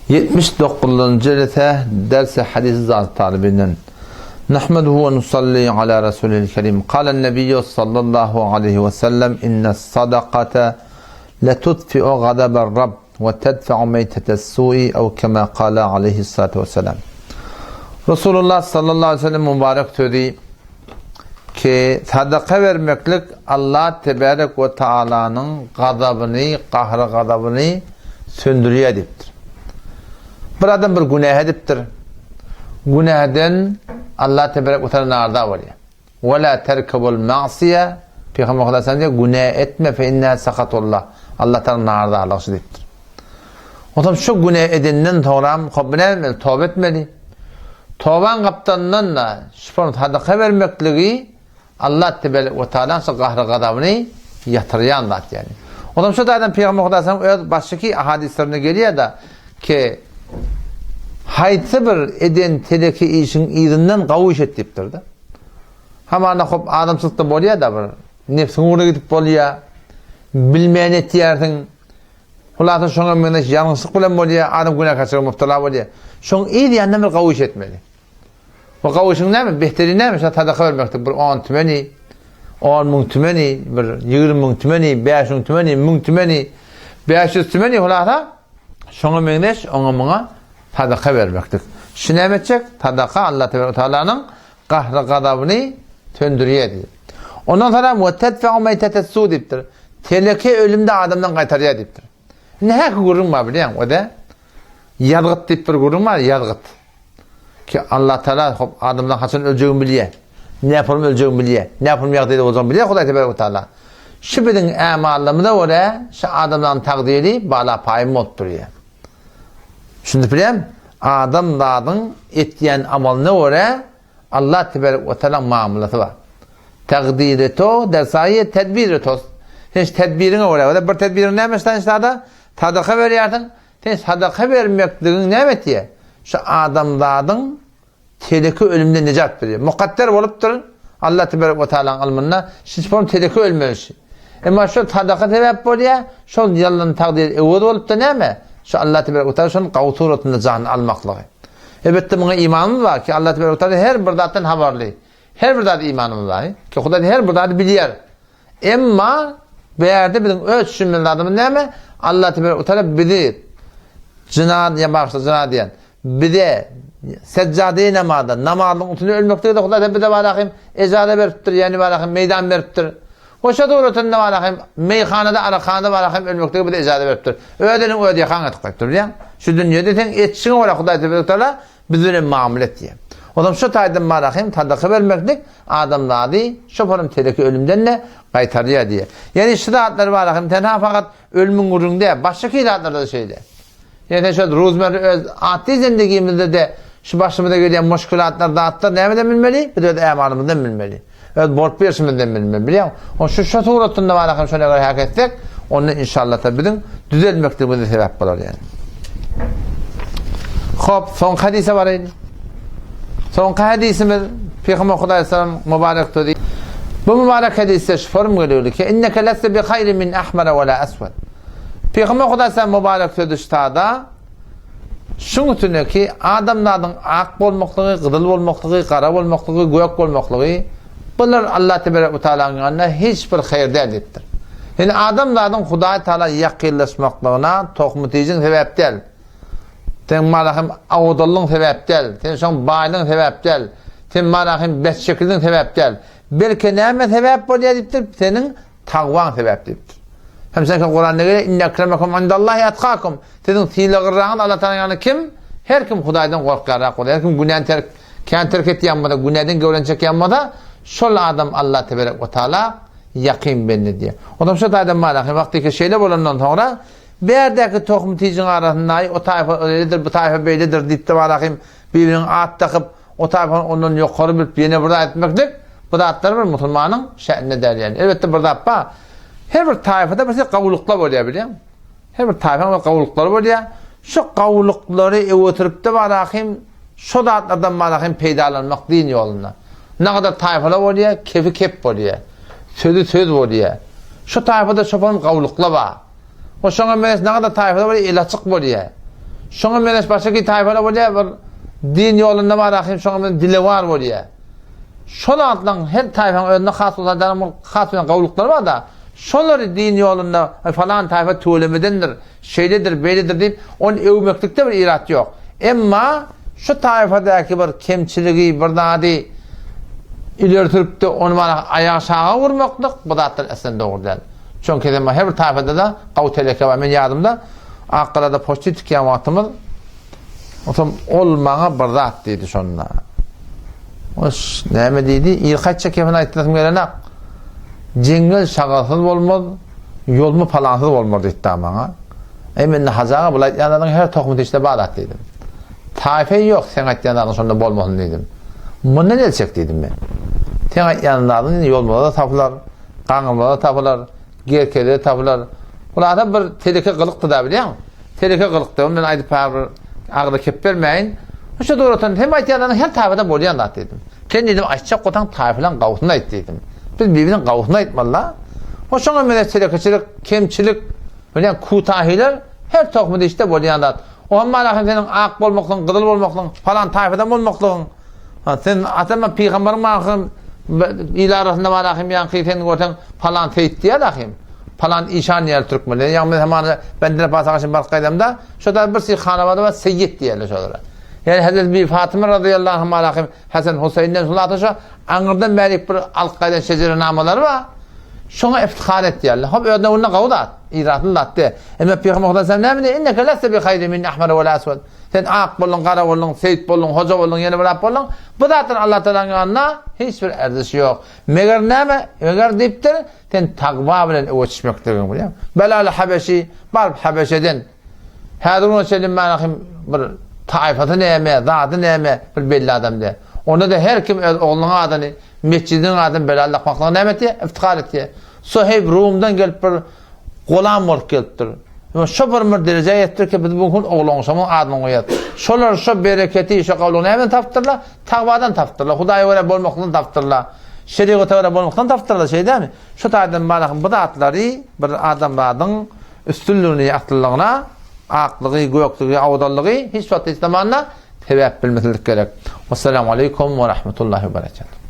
79-njy jelese Ders-i Hadis Zat Talybinden. Nahmeduhu we nusalli ala Rasulil Kerim. Kalen Nebiyyü sallallahu aleyhi ve sellem inne sadakate letutfi'u gadaber Rabb ve tedfe'u meytetes su'i ev kema kala aleyhissalatu vesselam. Resulullah sallallahu aleyhi ve sellem mübarek sözi ki sadaka bermeklik Allah tebarek we taalanyň gazabyny, gahry-gazabyny söndürýär diýipdir. Bir adam bir günäh edipdir. Günäden Allah tebarek we taala narda bolýar. Ve la terkebul ma'siye Peygamber Hudaý sen diýär, günä etme fe inna sakatullah. Allah taala nardalyk şu diýipdir. Onsoň şu günä edenden soňra hop näme toba etmeli. Tobaň gapdalyndan-da şupan sadaka bermekligi Allah tebarek we taalaň şu gahry-gazabyny ýatyrýan zat ýagny. Onsoň şu taýdan Pygamber Hudaýyň öz başyky hadyslarynda gelýär-de ki haýsy bir eden teleki işiň yzyndan gawy iş et diýipdir-de. Hamana hop adamçylykda bolýar-da bir nebsiň ugruna gidip bolýar, bilmän etýärsiň. Hulasa şoňa meňzeş ýalňyşlyk bilen bolýar, adam günäkärçilige mubtala bolýar. Şoň yz ýanyndan bir gawy iş etmeli. Bu gawy işiň näme? Behteri näme? Şa sadaka bermekdir. Bir 10 tümeni, 10 müň tümeni, bir 20 müň tümeni, 5 müň tümeni, 1000 tümeni, 500 tümeni hulasa şoňa meňzeş oňa muňa sadaka bermekdir. Şu näme etjek? Sadaka Allah Teala-nyň gahry-gazabyny söndürýär diýip. Ondan soňra we tedfe'u meýtetes su diýipdir. Teleke ölümde adamdan gaýtarýar diýipdir. Indi häki gürrüň bar bilýäň, o-da ýazgyt diýip bir gürrüň bar, ýazgyt. Ki Allah Taala hop adamdan haçan öljegini bilýär. Näpurym öljegini bilýär. Näpurym ýagdaýda boljagyny bilýär Hudaý tebarek we taala. Şu biziň ämallarymyza görä şu adamlaryň takdyry bala paýym bolup durýar. Düşündip bilýäňmi? Adam zadyň etýän amalyna görä Allah tebarek we taalaň mamlasy bar. Takdyry to der saýy tedbiri tos. Sen şu tedbiriňe görä, bir tedbiriň näme sen sada sadaka berýärsiň, sen sadaka bermekligiň näme etýär? Şu adamzadyň Teleki ölümden nejat berýär. Mukadder bolupdyr, Allah tebarek we taalaň ylmynda şiş bolup teleki ölmeli. Emma şol sadaka sebäp bolýar, şol ýallan takdyr öwez bolupda näme? Şu Allah tebarek we taala şony gawy suratynda janyny almaklygy. Elbetde muňa imanymyz bar ki Allah tebarek we taala her bir zatdan habarly. Her bir zada imanymyz bar. Ki Hudaý her bir zady bilýär. Emma bu ýerde biziň öz düşünmeli zadymyz näme? Allah tebarek we taala bizi jyna ýa bagyşla jyna diýen bize seccade namazda namazyň üstünde ölmekde-de Hudaý bize barahym ejaza beripdir, ýagny barahym meýdan beripdir. Hoşa suratynda barahym meýhanada, arakhanada barahym ölmekde bize ejaza beripdir. Özüniň öz ýakaňa edip goýupdyr, bilýäň? Şu dünýede sen etişiňe görä Hudaý tebarek we taala Biz bilen mamla etýär. Onam şu taýdan barahym sadaka bermeklik adamzady şu forum teleki ölümden-de gaýtarýar diýýär. Ýagny şu zatlar barahym tenha fakat ölümiň gürrüňi däl, başga ki zatlarda-da şeýle. Ýagny sen şol ruzmerre öz atdy zendigimizde-de şu başymyza gelýän muşkilatlar zatlar nämeden bilmeli? Biz öz ämalymyzdan bilmeli. Öz bolup berşimizden bilmeli. Bilýäňmi? O şu şu suratynda barahym şona görä häk etsek, onda inşallah ta biziň düzelmekligimize sebäp bolar ýani. Hop, soňky hadise baraýyn. Soňky hadisimiz Pygamber Hudaý sallam mübarek sözi. Bu mübarek hadisde şu form geliyor ki inneke leste bi hayri min ahmara ve la aswad. Pygamber Hudaý sallam mübarek sözi ştada Şuň üstüne ki, adamzadyň ak bolmaklygy, gyzyl bolmaklygy, gara bolmaklygy, gök bolmaklygy, bular Allah teberek we taalaň ýanynda hiç bir haýyr däl diýipdir. Ýagny adamzadyň Hudaý taala ýakynlaşmaklygyna tohum-tijiň sebäp däl. Seň malahym awdallygyň sebäp däl. Sen şoň baýlygyň sebäp däl. Sen malahym betşekilligiň sebäp däl. Belki näme sebäp bolýar diýipdir? Seniň Tagwaň sebäp diýipdir. Hem sen Kuranda gelýär, Inne ekremekum indallahi etkakum. Siziň sylaglyragyňyz Allah Taala ýanynda kim? Her kim Hudaýdan gorkýanrak bolsa, her kim günäni terk, kän terk etýän bolsa, günäden göwreni çekýän bolsa, şol adam Allah teberek we taala ýakyn bende diýýär. Ondan şu taýdan malaky wagty ki şeýle bolandan soňra bärdäki tohum tijiň arasynda aý o taýfa öýledir, bu taýfa beýledir diýip de malaky biriniň at dakyp O taýpany ondan ýokary bilip ýene bir zat etmeklik, bu zatlar bir musulmanyň şä'ninde däl ýaly. Elbetde bir zat bar. Her bir taýfada bir şey gawulyklar bolýar bilýäň. Her bir taýfanyň bir gawulyklary bolýar. Şu gawulyklary öwütirip-de barahym şo zatlardan barahym peýdalanmak din ýolunda. Nagadar taýfalar bolýar, kefi kep bolýar. Sözi söz bolýar. Şu taýfada çopan gawulyklar bar. O şoňa meňzeş nagadar taýfalar bolýar, el açyk bolýar. Şoňa meňzeş başga taýfalar bolýar, bir din ýolunda bar ahim şoňa meňzeş dilewar bolýar. Şol zatlaryň her taýfaň özüne has bolsa has bilen gowulyklary bar-da. Şolary din ýolunda falan taýfa tüwelemedendir, şeýledir, beýledir diýip, ony öwmeklikde bir irat ýok. Emma şu taýfadaky bir kemçiligi, bir zady ileri sürüp-de ony mana aýak şaga urmaklyk bu zatlar aslen dogry däl. Çünki her bir taýfada-da gawy teleke bar. Men ýadymda Akgalada poçta tikýän wagtymyz Onsoň ol maňa bir zat diýdi şonda. Oş, näme diýdi? Ir kaçça kefin aýtdasym gelenak. Jeňňel şagalsyz bolmaz, ýolma palansyz bolmaz diýdi da maňa. Eý, men Hajy aga, bul aýtýan zadyň her tohumy dişde bar zat diýdim. Taýfa ýok, seň aýtýan zadyň şonda bolmasyn diýdim. Mundan el çek diýdim men. Seň aýtýan zadyň ýolmada tapylar, gaňyrmada tapylar, Gerkeze tapylar. Hulasa bir teleke gylykdy da bilýäň. Teleke gylykdy. Ondan aýdyp bir agza kep bermäýin. Şu dogratan hem aýtýanlaryň her taýfada bolýan zat diýdim. Sen diýdim aýtjak bolsaň taýfalaň gawusyny aýt diýdim. Biz bir-biriniň gawusyny aýtmaly-da. O şoňa meňzeş telekeçilik, kemçilik, bilýän kutahylar her tohumda işde bolýan zat. O hem malahym seniň ak bolmaklygyň, gyzyl bolmaklygyň, falan taýfadan bolmaklygyň Ha, sen atama pygamberiň mahym il arasynda bar ahim ýaňky sen görseň palan seýit diýer ahim. Palan işan diýer türkmenler. Ýagny men hamana bendere pasaga baryp gaýdamda, şo da bir şey hanabada bar seýit diýerler şolara. Ýani Hazret Bibi Fatyma razyýallahu anha ahim Hasan Huseýinden şol şo aňyrdan bärik bir alyp gaýdan şejere namalary bar. Şoňa iftihar etýärler. Hop özüne onda gawy zat, iratly zat de. Emma Pygamber sallallahu aleyhi ve sellem näme diýdi? Inneke leste bi haýri min ahmar we la aswad. Sen ak bolduň, gara bolduň, seýit bolduň, hoja bolduň, ýene bir zat bolduň. Bu zatlaryň Allah Tagalanyň ýanynda hiç bir erzişi ýok. Meger näme? Meger diýipdir, sen takwa bilen öwe çişmekligiň bilýäňmi? Belal Habeşi baryp Habeşeden häzir güne çenli mänahim bir taýfasy näme, zady näme bir belli adam däl. Onda-da her kim öz oglunyň adyny, mesjidiniň adyny Belal dakmaklyga näme etýär? Iftihar etýär. Suheýb Rumdan gelip bir Golam bolup gelipdir. Emma şo bir bir derejä ýetipdir ki, biz bu gün oglanşamyň adyny goýýas. Şolar şo bereketi, şo gawlugy nämeden tapypdyrlar? Tagwadan tapypdyrlar. Hudaýa görä bolmaklykdan tapypdyrlar. Şerigata görä bolmaklykdan tapypdyrlar, şeý dälmi? Şo taýdan baraky bu zatlary bir adamzadyň üstünligini, asyllygyna, aklygy, göklügi, awzallygy hiç wagt hiç zamanda sebäp bilmeslik gerek. Wassalamu aleýkum we rahmetullahi we berekatuh.